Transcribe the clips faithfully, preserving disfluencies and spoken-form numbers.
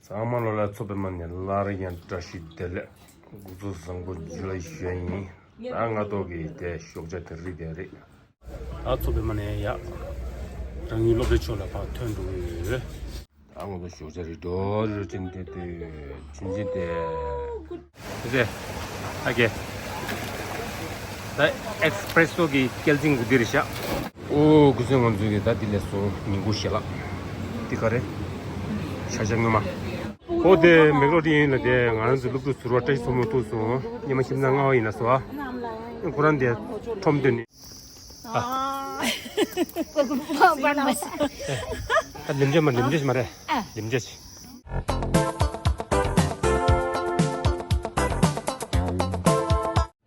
ཚང་མ་ལོ་ལ་མཚོ་པདྨ་ནས་སླར་ཡང་བཀྲ་ཤིས་བདེ་ལེགས། སྐུ་གཟུགས་བཟང་པོ་ཇུ་ལེ་ཞུ་ཡ་ཡིན། ད་ང་ཏོག་གི་དེ་ཞོགས་ཇ་དེ་རིགས་དེ་རེད། ད་མཚོ་པདྨ་ནས་ཡ། རང་ཡུལ་སློབ་གྲྭའི་ཕྱོགས་ལ་ཕར་ཐོན་འགྲོ་གི་ཡོད། ད་ང་ཚོ་ཞོགས་ཇ་རི་འགྲོ་རི་ཅན་དེ་དུས་ཆུན་ཆེན་དེ། དེ་ཨ་ཀེ། ད་ཨེགས་པི་རེ་སི་ཏོག་གི་སྐྱེལ་འཛིན་གུ་དེ་རེད་ཤག་ཨོ་གུ་སེ་ང་ཚོའི་གི་ད་དེ་ལས་སོང་ཉིན་གུ་ཞལ་ལག་དེ་ག་རེད། ཤ་ཤ་སྔོན་མ། ཨོ་དེ་མེག་ལོ་ཏི་ཡིན་ལ་དེ་ང་རང་ཚོ་སློབ་ཕྲུག་ཟུར་བ་བཀྲ་ཤིས་མཚོ་མོ་ཐུག་སོང་། ཉི་མ་ཁྱིམ་ཚང་ལྔ་བ་ཡིན་ན་སོ། ཨ་ཁོ་རང་དེ་ཁྲོམ་སྟོན་ནི། ཨ། ད་ལིམ་ཇེ་མ་ལིམ་ཇེ་མ་རེད། ལིམ་ཇེ།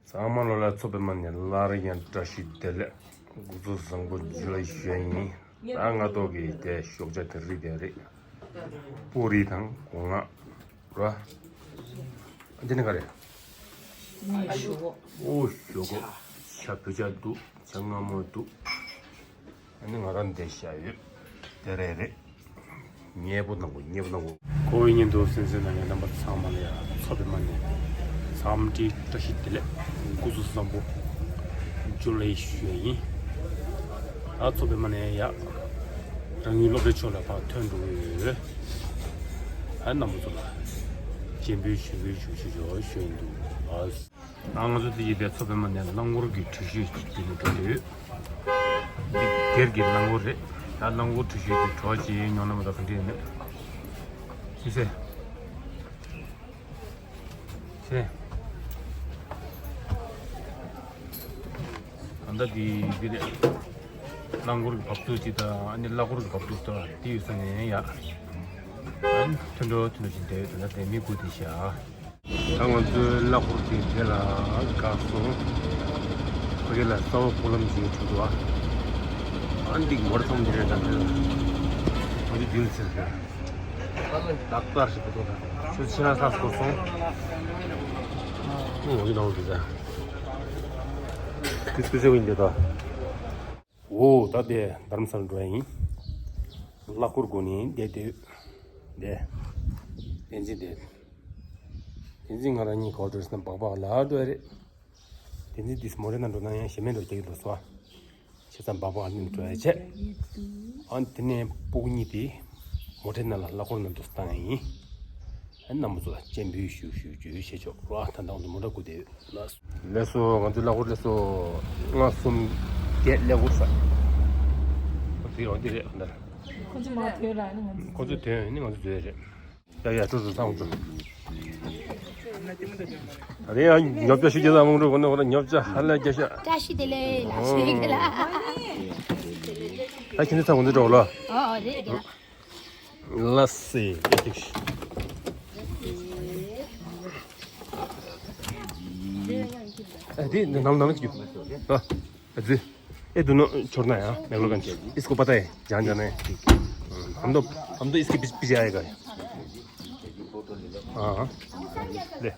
ཚང་མ་ལོ་ལ་མཚོ་པདྨ་ནས་སླར་ཡང་བཀྲ་ཤིས་བདེ་ལེགས། སྐུ་གཟུགས་བཟང་པོ་ཇུ་ལེ་ཞུ་ཡ་ཡིན། ད་ང་ཏོག་གི་དེ་ཞོགས་ཇ་དེ་རིགས་དེ་རེད། པུ་རི་དང་སྒོ་ང་ར། འདི་ནི་ག་རེད། ཨོ་ཞོག་ཁོག་ཇ་བོད་ཇ་འདུག་ཇ་མངར་མོ་འདུག་ཨ་ནི་ང་རང་འདི་བཞག་ཡོད། དེ་རེད་རེད། མཉེས་པོ་གནང་གོ་མཉེས་པོ་གནང་གོ་གོ་བའི་ཉིན་དུ་གསན་གཟིགས་གནང་མཁན་རྣམ་པ་ཚང་མ་ལ་ཡང་མཚོ་པདྨ་ནས་འཚམས་འདྲི་བཀྲ་ཤིས་བདེ་ལེགས། སྐུ་གཟུགས་བཟང་པོ་ཇུ་ལེ་ཞུ་ཡ་ཡིན། ཨ་མཚོ་པདྨ་ནས་ཡ། རང་ཡུལ་སློབ་གྲྭའི་ཕྱོགས་ལ་ཕར་ཐོན་འགྲོ་གི་ཡོད། ཨ་རྣམ་པ་ཚོ་ལ་སྤྱན་འབུལ་ཞུ་འབུལ་ཞུ་ཞུ་ཞུ་ཞུ་ཡིན་འདུག་ཨ། ང་ཚོ་འདི་ཡི་བའི་མཚོ་པདྨ་ནས་རླངས་འཁོར་གྱི་འགྲུལ་བཞུད་ཅིག་འགྲོ་གི་ཡོད། འདི་སྒེར་གྱི་རླངས་འཁོར་རེད། ད་རླངས་འཁོར་འགྲུལ་བཞུད་དེ་གྲོགས་ཅིག་ཉོ་ན་མ་གཏོགས་ག་འདྲ་ཡིན་མེད། ཤེས་ཟེར། ཤེས། ད་ལྟ་འདི་འདི་རེད། རླངས་འཁོར་གྱི་བབས་ཚུགས་ཅིག་དང་ཨ་ནི་གླ་འཁོར་གྱི་བབས་ཚུགས་དང་དེ་ཡོད་ས་ནས་ཡ། ཨ་ནི་ཐོན་འགྲོ་ཐོན་འགྲོ་བཞིན་བསྡད་ཡོད། ད་ལྟ་དེ་མི་དགུ་དེ་བཞག་ད་ང་ཚོའི་གླ་འཁོར་དེ་དེ་ལ་བཀག་སོང་། ཕ་གི་ལ་ས་འོག་སྤུ་ལམ་ཞིག་འགྲོ་འདུག་ཨ། ཨ་འདི་མོ་ཊ་ཚང་མ་འདི་རེད། ད་ང་ཚོ་རྒྱུན་ཚེ་རེད། ད་ལྟ་ཞིག་འགྲོ་འདུག་ད་ཆུ་ཕྱི་ན་ས་སྐོར་སོང་། ཨོ་འདི་ནང་འདི་ད་དུས་ཚོད་ཡིན་འདི་ད། འོ་ད་དེ་རྡ་རམ་ས་ལ་འགྲོ་ཡ་ཡིན། གླ་འཁོར་སྒོ་ནས་བསྡད་དེ་བསྡད། བསྟན་འཛིན་བསྡད། བསྟན་འཛིན་ང་རང་གཉིས་ག་པར་འགྲོ་ཟེར་ན་སྦག་སྦག་ལ་འགྲོ་ཡ་རེད། བསྟན་འཛིན་དེས་མོ་ཊ་ནང་འགྲོ་ན་ཡང་གཞན་མའི་འགྲོ་རྒྱག་གི་འགྲོ་སོང་ཨ། བྱས་ཙང་སྦག་སྦག་ནས་འགྲོ་ཡ་བྱས། ཨ་དེ་ནས་སྤུ་གུ་གཉིས་དེ་མོ་ཊའི་ནང་ལ་གླ་འཁོར་ནང་དུ་བཏང་ཡ་ཡིན། ཨ་རྣམ་པ་ཚོ་ལ་སྤྱན་འབུལ་ཞུ་ཞུ་ཞུ་བྱེད་ཆོག་རོགས། ཨ་ད་ལྟ་ང་ཚོ་མོ་ཊ་སྒུག་བསྡད་ཡོད། ལགས་སོ། ང་ཚོའི་གླ་འཁོར་ལགས་སོ། ལྔ་གསུམ་བརྒྱད་ཀླད་ཀོར་ས། འདི་རོ་འདི་རེད་ཨ་ནི། ཁོ་ཚོ་མ་ཐོན་ལ་ནི་ང་ཚོ། ཁོ་ཚོ་ཐོན་ནི་ང་ཚོ་བཟོས་རེད། ཡ་ཡ་ཀྲུ་ཀྲུ་བཏང་ཀྲུ། ཨ་རེ་ཡ་ཉོབ་ཅག་ཤུ་རྒྱ་ས་མང་ཀྲུ་གོ་ནོ་གོ་ན་ཉོབ་ཅག་ཧ་ལས་རྒྱ་ཤ། བཀྲ་ཤིས་བདེ་ལེགས་ལ་ཞུ་གི་ལ། ད་ཁྱེད་ཚོ་ཚང་གོ་འདི་འགྲོ་ལ། ཨོ་ཨོ་རེད་རེད། ལ་སེ་ཨེ་ཏིག་ཤི། ཨ་དེ་ནང་ནང་ལ་ཅིག་ཡོད། ཨ་ཨ་ཙི། ཨེ་དུ་ནོ་ཆོར་ན་ཡང་མེག་ལོ་གན་ཨིས་ཀོ་པ་ཏ་ཧེ་ཇན་ཇན་ཧེ། ཧམ་དོ་ཧམ་དོ་ཨིས་ཀེ་པི་པི་ཇི་ཨ་ཡེ་ག། हाँ हाँ। ले।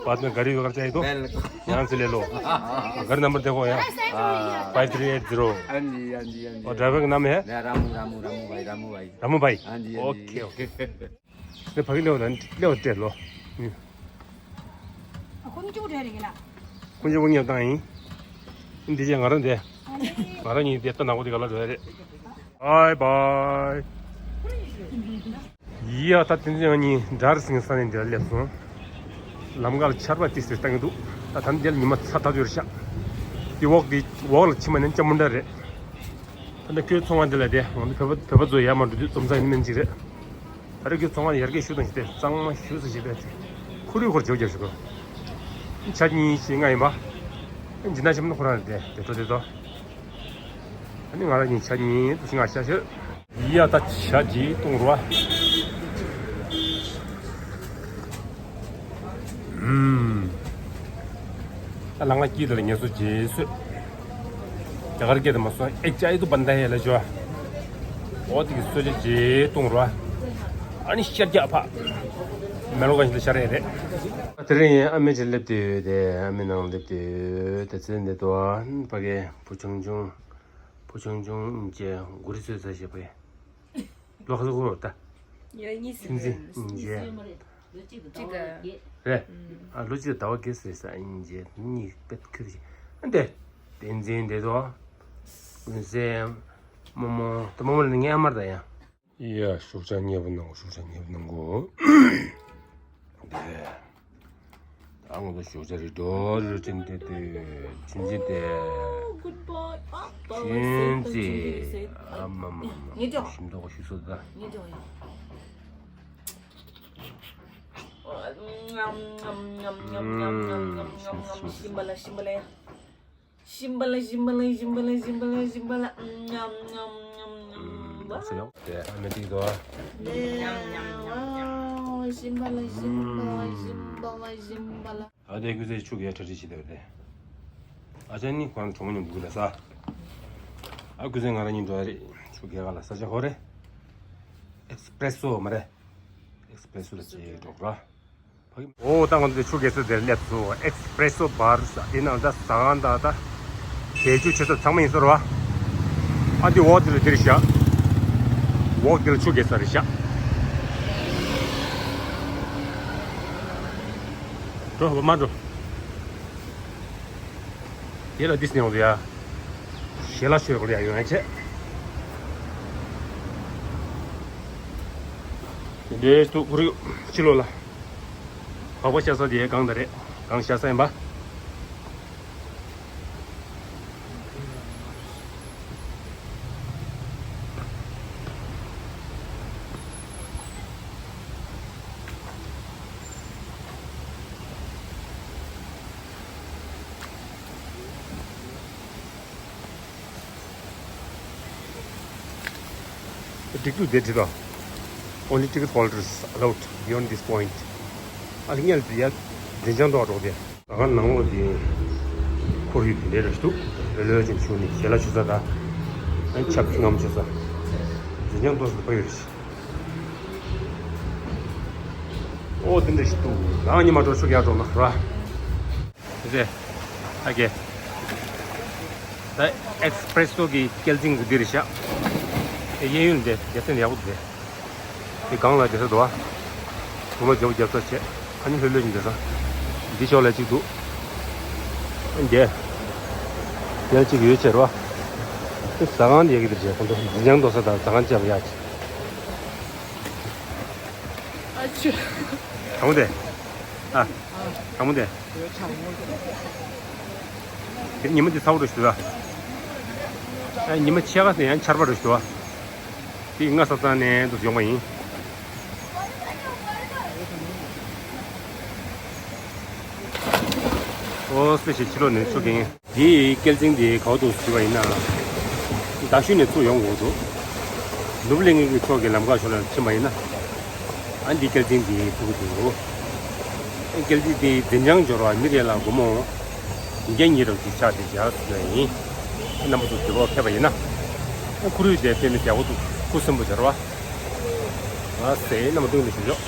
बाद में गाड़ी वगैरह चाहिए तो यहाँ से ले लो। घर नंबर देखो यहाँ। हाँ। Five three eight zero. हाँ जी, हाँ जी, हाँ जी। और ड्राइवर का नाम है? मैं रामू, रामू, रामू भाई, रामू भाई। रामू भाई। हाँ जी, हाँ जी। Okay, okay. ले भाग ले, ले, ले, ले लो। हम्म। कुन चाहिँ को ठेर हेरेको ला? कुन चाहिँ को यहाँ त है? हिन्दी चाहिँ घर दे। घर नि देत ना को दिगला रे। Bye bye. ཡིས་ད་དེ་འཛིན་ཨ་ནི་འདྲ་རེ་སིང་ས་ནས་འདིར་སླེབས་སོང་། ལམ་ཁ་ལ་ཆར་པ་ཏིག་ཏིག་བཏང་གི་འདུག་ད་ད་འདིར་ཉི་མ་ཚ་ཐག་ཆོད་རེད་ཤག་དེ་འོག་དེ་འོག་ལ་ཕྱིན་པ་ནི་ལྕམ་མོ་འདྲ་རེད། ད་ལྟ་ཁོའི་ཚོང་བ་འདི་ལ་དེ་ང་ཚོ་བོད་པ་བོད་པ་ཚོ་ཡར་མར་འགྲོ་དུས་འཛོམས་ས་ཡིན་མིན་ཅིག་རེད། ད་རེས་ཁོའི་ཚོང་བ་ཡར་རྒྱས་ཞུ་དང་ཞིག་དེ་གཙང་མ་ཞུ་ས་ཞིག་རེད། ཁོ་རུས་ཁོར་བྱེད་རྒྱབ་ཞུ་གོ་ཆ་གཉིས་ཤིག་ང་ཡིན་པ། འཇིན་ན་ཆེན་མོ་ཁོ་རང་རེད་དེ་དེ་འགྲོ་དེ་ཚོ། ཨ་ནི་ང་རང་གཉིས་ཆ་གཉིས་དུ་ཞིག་ང་ཤ་ཤོད། ཡ་ད་ཆ་གཅིག་གཏོང་རོགས། ཨུམ། ད་ལ་ང་སྐྱིད་དེ་ལ་ངལ་གསོ་རྗེས་གསོས། རྒྱ་གར་སྐད་དུ་མ་སོང་ཨེ་ཅའི་ཏུ་བན་ད་ཧེ་ལ་ཞོ། འོ་དེ་གི་གསོལ་ཇ་རྗེས་གཏོང་རོགས། ཨ་ནི་ཤར་རྒྱག་ཕ། མེ་ལོ་ག་ཞིག་ལ་ཤར་ཡ་རེད། དེ་རིང་ཨ་མའི་ཅིག་སླེབས་དུས་དེ་ཨ་མའི་ནང་སླེབས་དུས་དེ་ཚེ་འདི་དུ་ཨ་ཕ་གི་བུ་ཆུང་ཆུང་། བུ་ཆུང་ཆུང་གི་མགོ་རིལ་ཚོས་ཚ་ཞེས་པས། ལོ་ཁ་ལོ་ཁོ་རོ་ད། ཉི་མ་གཉིས་སུ་ཆུ་འཛིན་རེད། གཉིས་རེད། གཅིག་གཅིག་ག་རེད། ཨ་ལོ་གཅིག་ཟླ་བ་བརྒྱད་ཟེར་ས་ཡིན་རྗེས་གཉིས་པད་ཁུར་ཞིག་ཨ་འདི་བསྟན་འཛིན་དེ་ཚོ་ཀུན་གསལ་རྨོ་མོ་ད་རྨོ་མོ་ལ་ངའི་ཨ་མར་ད་ཡང་། ཡ་ཤུགས་ཆ་ཉེ་བོ་གནང་གོ་ཤུགས་ཆ་ཉེ་བོ་གནང་གོ། དེ་ཨ་ངོ་ཤུགས་ཆ་རི་འགྲོ་རི་ཅན་དེ་དེ་ཆུན་ཅི་དེ་ཆུན་ཅི་ཨ་མ་མ་མ་ཞིམ་མདོག་ཞུ་སོ་ད། ཞིམ་པ་ལ་ཞིམ་པ་ལ་ཡ། ཞིམ་པ་ལ་ཞིམ་པ་ལ་ཞིམ་པ་ལ་ཞིམ་པ་ལ་ཞིམ་པ་ལ་ཉམ་ཉམ་ཉམ་ཉམ། ཨ་མ་ཏིག་དོ། ཉམ་ཉམ་ཉམ་ཉམ། ཞིམ་པ་ལ་ཞིམ་པ་ལ་ཞིམ་པ་ལ་ཞིམ་པ་ལ། ཨ་དེ་ཀུ་ཟེ་ཆུ་གེ་ཁྲ་ཁྲི་ཞིག་དེ་རེད། ཨ་ཅག་ནི་ཁོང་གྲོ་མོ་ཉོ་འདུག་ལ་ས། ཨ་ཀུ་ཟེ་ང་རང་གཉིས་འགྲོ་ཡ་རེད། ཆུ་གེ་ག་ལ་ས་ཆ་ཧོ་རེད། ཨེགས་པི་རེ་སོ་མ་རེད། ཨེགས་པི་རེ་སོ་ལ་ཅིག་འགྲོ་ར། འོ་ད་ང་ཚོ་དེ་ཆུ་རྒྱལ་ས་དེར་སླེབས་སོང་། ཨེགས་པི་རེ་སོ་བར་ས་དེ་ནང་ད་ཟ་ཁང་དང་ད་བྱེད་རྒྱུ་ཆེ་ཚོ་ཚང་མ་ཡིན་ཟེར་བ། ཨ་འདི་འོག་དེ་ལ་འདིར་བཞག་འོག་དེ་ལ་ཆུ་རྒྱལ་ས་རེད་བཞག་འགྲོ་བ་མ་འགྲོ། དེ་ལ་འདི་སྙིང་དུ་ཡ། ཞལ་ལག་མཆོད་དགོས་ཡ་ཡོང་ཡ་ཆེ། འདྲེ་ཐུག་ཁུར་ཡུག་ཕྱི་ལོགས་ལ། བག་པ་ཤ་ས་དེ་གང་ད་རེད། གང་ཤ་ས་ཡིན་པ། སྒྲིག་འཛུགས་དེ་བྲིས་དང་། Only ticket holders allowed beyond this point. ཨ་ལི་ངལ་དུ་ཡ་འཛིན་བྱང་ཐོག་འགྲོ་དེ། ད་ག་ནང་ལོགས་དེ་ཁོར་ཡུག་དེ་འདྲའི་རེ་ཞིག་འདུག་ལྷོད་ལྷོད་ཅན་བྱུང་ནས་ཞལ་ལག་མཆོད་ས་དང་། ཆབ་ཆུ་ངམ་མཆོད་ས། འཛིན་བྱང་ཐོག་སུ་ཕ་ཡོད་རེད། ཨོ་དེ་འདྲ་ཞིག་འདུག་ང་ཉི་མ་འགྲོ་ཆོག་ཡག་འགྲོ་ན་ར། ཟེ། ཨ་ཀེ། ད་ཨེགས་པི་རེ་སོ་གི་སྐྱེལ་འཛིན་གྱི་འདིར་བཞག་དེ་གཡས་གཡོན་དེ་རྒྱ་སེམས་ཡག་པོ་འདུག་དེ་སྒང་ལ་བསྡད་ས་འདུག་ཨ། དུག་ལོག་རྒྱབ་རྒྱབ་ས་བྱས། ཨ་ནི་ལྷོད་ལྷོད་ཅིག་བསྡད་ས། འདི་ཕྱོགས་ལ་གཅིག་འདུག་འདི། དེ་ལ་གཅིག་ཡོད་ཅེར་བ། དེ་ཟ་ཁང་དེ་ཡག་གི་འདིར་བྱས་ཁོང་ཚོ་འཛིན་བྱང་མདོ་ས་དང་ཟ་ཁང་བཅས་པ་ཡག་ཅིག་ཨ་ཆུ། དང་པོ་དེ། ཨ། དང་པོ་དེ། དེ་ཉི་མ་དེ་ཚ་བོ་རུ་ཞུ་ལ། ཨ་ཉི་མ་ཕྱེད་ཀ་ཟེར་ཡང་ཆར་པ་རུ་ཞུ་བ། དེ་ང་ས་ཚང་ནས་འདུག་ཡོང་བ་ཡིན། ཨོ་སེ་ཞེ་ཕྱི་ལོགས་ནས་ཚུགས་ཀྱིན། འདིའི་སྐྱེལ་འཛིན་འདི་ག་བ་འདུག་ཞུས་པ་ཡིན་ན། རྡ་ཤུལ་ནས་ཚུར་ཡོང་དགོས་འདུག་ནོར་བུ་གླིང་གི་ཕྱོགས་ཀྱི་ལམ་ཁ་ཕྱོགས་ལ་ཕྱིན་པ་ཡིན་ན། ཨ་འདི་སྐྱེལ་འཛིན་འདི་ཚུགས་ཀྱི་འདུག་སྐྱེལ་འཛིན་འདི་འཛིན་བྱང་འབྱོར་བ་མི་རེ་ལ་སྒོར་མོ་བརྒྱ་ཉིས་རབ་ཅིག་ཆགས་ཏེ་བཞག་ཟེར་ཡིན། རྣམ་པ་ཚོ་དུས་བབ་ཕེབས་པ་ཡིན་ན། ཁོར་ཡུག་དེ་དཔེ་མི་ཡག་པོ་འདུག་ཁུ་སིམ་པོ་སྦྱར་བ། ང་ཟེར་རྣམ་པ་སྟོན་དུ་ཞུ་ཆོག་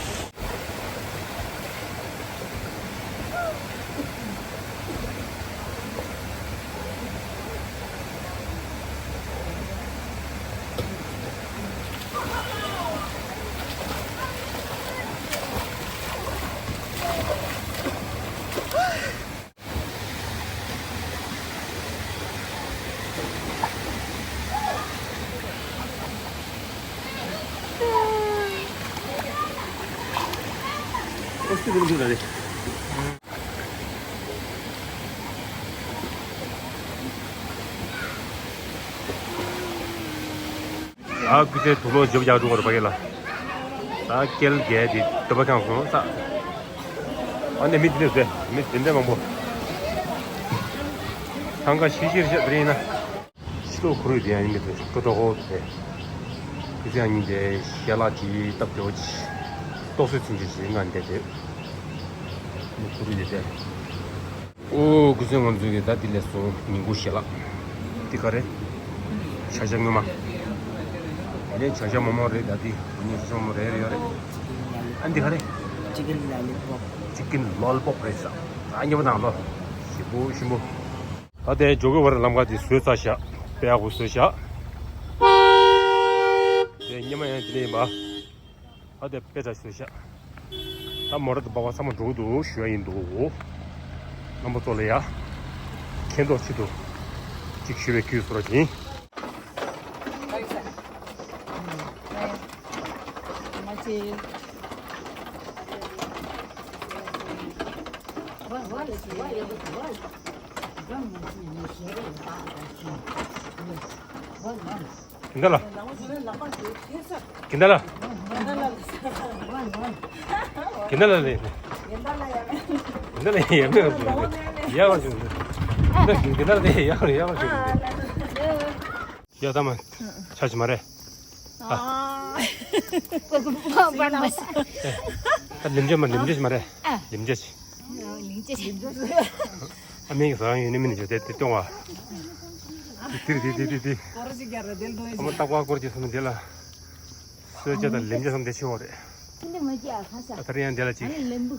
ཨ་ཁུ་ཚའི་དུག་ལོག་འཇོབ་རྒྱག་འགྲོ་བར་བ་ཡེ་ལ། ད་སྐྱེལ་རྒྱལ་དེ་འདོད་པ་ཁེངས་སོང་ས། ཨ་ནི་མི་དེ་འདྲ་ཟེ་མི་དེ་འདྲ་མང་པོ། ཐང་ག་ཤི་ཤིར་ཤ་དེ་རིང་ན། ཕྱི་ལོགས་ཁོར་ཡུག་དེ་ཡང་ཡིན་གྱི་འདུག་སྤྲོ་སྤྲོ་གོ་དེ། ཁུ་ཚེ་ཡང་ཉིན་དེ་ཞལ་ལག་ཅིག་སྟབས་བདེ་བོ་ཅིག་ཏོག་ཙམ་ཚིམ་ཅིག་ཅིག་ང་འདས་དེ། ཁོར་ཡུག་དེ་དེ། ཨོ་ཀུ་ཟེ་ང་ཚོ་གི་ད་འདི་ལས་སོང་ཉིན་གུང་ཞལ་ལག་འདི་ག་རེ། བྱ་བྱ་སྔོན་མ། དེ་ནས་བྱ་བྱ་མོག་མོག་རེད་ད་འདི་ཉིན་བྱ་བྱ་མོག་མོག་རེད་རེད་ཡོད་རེད། ཨ་འདི་ག་རེ། ཅི་ཀིན་ལོ་ལི་པོབ། ཅི་ཀིན་ལོ་ལི་པོབ་རེད་ས། ཨ་ཉེ་པོ་དང་ལོ། ཞིམ་པོ་ཞིམ་པོ། ད་དེ་འཇོག་གི་བར་ལམ་ཁ་དེ་བཟོས་ཚར་ཤག་དཔེ་ཡག་པོ་བཟོས་ཤག་དེ་ཉི་མ་ཡང་དེ་ནས་ཡིན་པ། ད་དེ་དཔེ་འདྲ་ཞིག་ཤག་ད་མོ་ཊ་དང་སྦག་སྦག་ཚང་མ་འགྲོ་གི་འདུག་ཞུ་ཡ་ཡིན་འདུག་རྣམ་པ་ཚོ་ལ་ཡ། མཁྱེན་རྟོགས་ཆེད་དུ་ཅིག་ཞུ་བའི་གུས་སུ་རོགས་ཡིན། འདི་ལ། འདི་ལ། འདི་ལ་ལས། འདི་ལ་ཡ་མེད་བ་ཞུ། ཡ་བ་ཞུ། འདི་ལ་ལས་ཡ་བ་ཡ་བ་ཞུ། ཡ་ད་མ། ཆ་ཅི་མ་རེད། ཨ། ད་ལིམ་ཇ་མ་ལིམ་ཇ་ཅི་མ་རེད། ལིམ་ཇ་ཅི། ལིང་ཅེ། ཨ་མའི་གི་ཟ་ཡང་ཡོད་ནི་མིན་ནི་ཅོ་དེ་དེ་སྟོང་བ། དེ་དེ་དེ་དེ་དེ། སྐོར་ཅིག་རྒྱག་ར་དེ་ལ་དོན་ཨ་མ་ཤེས། ཏག་པ་སྐོར་གྱི་སོང་ནི་དེ་ལ། གསོལ་ཇ་དང་ལིང་ཅ་སོང་དེ་ཆེ་བ་རེད། ཁྱི་འདི་མ་སྐྱེ་ཨ་ཁ་ས། ཨ་ཐར་ཡང་དེ་ལ་ཅིག་ཨ་ནི་ལེམ་བུ།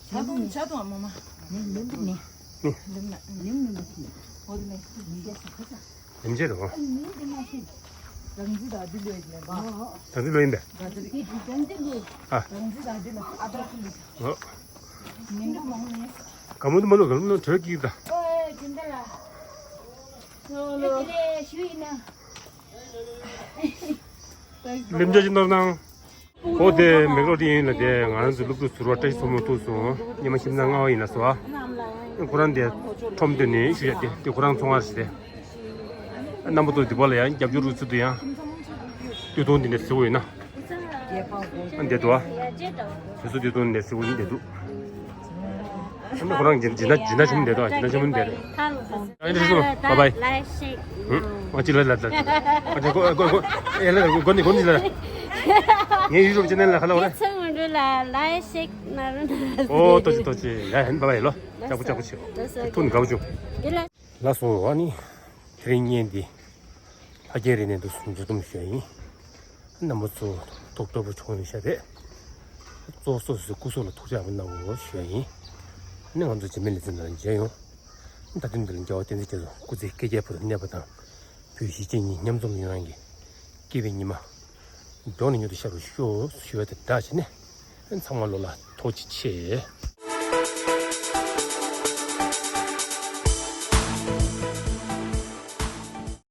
ཆ་དུང་ཆ་དུང་ཨ་མ་མ། ལེམ་ལེམ་བུ་ནི། ནི། ལེམ་ན་ལེམ་ལེམ་བུ་ཁྱི། འོ་དེ་ནི་ལིང་ཅེ་ས་ཁ་ས། ལིང་ཅེ་རེད་བ། རང་རྩིས་དང་འདི་ལོས་ཡིན་པ། རང་རྩིས་ལོས་ཡིན་པས། རང་རྩིས་ལོས་ཡིན་པས། ཨ། རང་རྩིས་དང་འདི་ལོས། ཨ། རང་རྩིས་དང་འདི་ལོས་ཨ་ཏོ་ཁུ་ལི། ཨོ། ཉིན་གུང་མང་ནས། ག་མོ་དུ་མ་ལོ་ག་མོ་གྲོས་ཀྱི་ད། ཨོ་ཅིན་ད་ལ། ལོ་ལོ། ལེ་ཞུ་ཡིན་ན། ལིང་ཅེ་ཅིག་ནོར་ནང་། ཨོ་དེ་མེག་ལོ་དེ་ཡིན་ལ་དེ་ང་རང་ཚོ་སློབ་ཕྲུག་ཟུར་བ་བཀྲ་ཤིས་མཚོ་མོ་ཐུག་སོང་། ཉི་མ་ཁྱིམ་ཚང་ལྔ་བ་ཡིན་ལ་སོ། ཁོ་རང་དེ་ཁྲོམ་སྟོན་ནས་ཞུ་ཡ་དེ་དེ་ཁོ་རང་ཚོང་བ་རེད་དེ། རྣམ་པ་ཚོ་འདི་པ་ལ་ཡང་རྒྱབ་སྐྱོར་རུ་ཚུལ་དུ་ཡང་། སྟོད་ཐུང་འདི་འདྲ་ཟེར་བ་ཡིན་ན། ཨ་འདི་འདུག་ཨ། དེ་ཚོ་སྟོད་ཐུང་འདི་འདྲ་ཟེར་བ་ཡིན་འདི་འདུག་ཨ་ནི་ཁོ་རང་སྦྱིན་སྦྱིན་བདག་སྦྱིན་བདག་ཆེན་མོ་འདི་འདུག་སྦྱིན་བདག་ཆེན་མོ་འདི་རེད། ཨ་ནི་རེད་སོང་། བཱའི་བཱའི། ལའེ་ཤིག་ཨ་ཅི་ལ་ལ་ལ། ཨ་ཅི་གོ་གོ་གོ་ཨེ་ལ་གོ་ནི་གོ་ནི་ལ། ངའི་ཡུ་ཊུབ་ཆེ་ནལ་ལ་ཁ་ལ་འོ་རེད། ཚང་མ་འགྲོ་ལ་ལའེ་ཤིག་ན་རུ་ན། ཨོ་ཏོ་ཅི་ཏོ་ཅི་ཡ་ཧན་བཱའི་བཱའི་ལོ། ལགས་སོ། ཅག་པོ་ཅག་པོ་ཆེ། འདི་ལ། ལགས་སོ། ཨ་ནི་དེ་རིང་བརྙན་འདི་ལྷ་རྒྱལ་རི་ནས་འདུག་སེ་མཇུག་བསྡོམས་ཞུ་ཡ་ཡིན། རྣམ་པ་ཚོ་ཐུགས་སྤྲོ་པོ་བྱུང་ཡོད་ཤག་རེད། གཙོ་བོ་སོ་སོའི་སྐུ་གཟུགས་ལ་ཐུགས་ཅག་མི་གནང་བར་ཞུ་ཡ་ཡིན། ཨ་ནི་ང་ཚོ་རྗེས་མའི་ལེ་ཚན་ནང་ལ་མཇལ་ཡོང་། ད་དུང་འདི་ལ་མཇལ་བ་བསྟན་འཛིན་རྒྱ་མཚོ་སྐུ་ཚེ་བསྐལ་བརྒྱའི་བར་དུ་གནས་པ་དང་། བོད་གཞིས་བྱེས་གཉིས་མཉམ་འཛོམས་ཡོང་ཡ་གི་སྐྱིད་པའི་ཉི་མ། མགྱོགས་ནས་མྱུར་དུ་ཤར་རུ་ཤོག་ཞུ་བ་དང་སྦྲགས་བྱས་ནས། ཚང་མ་ལོ་ལ་ཐུགས་རྗེ་ཆེ།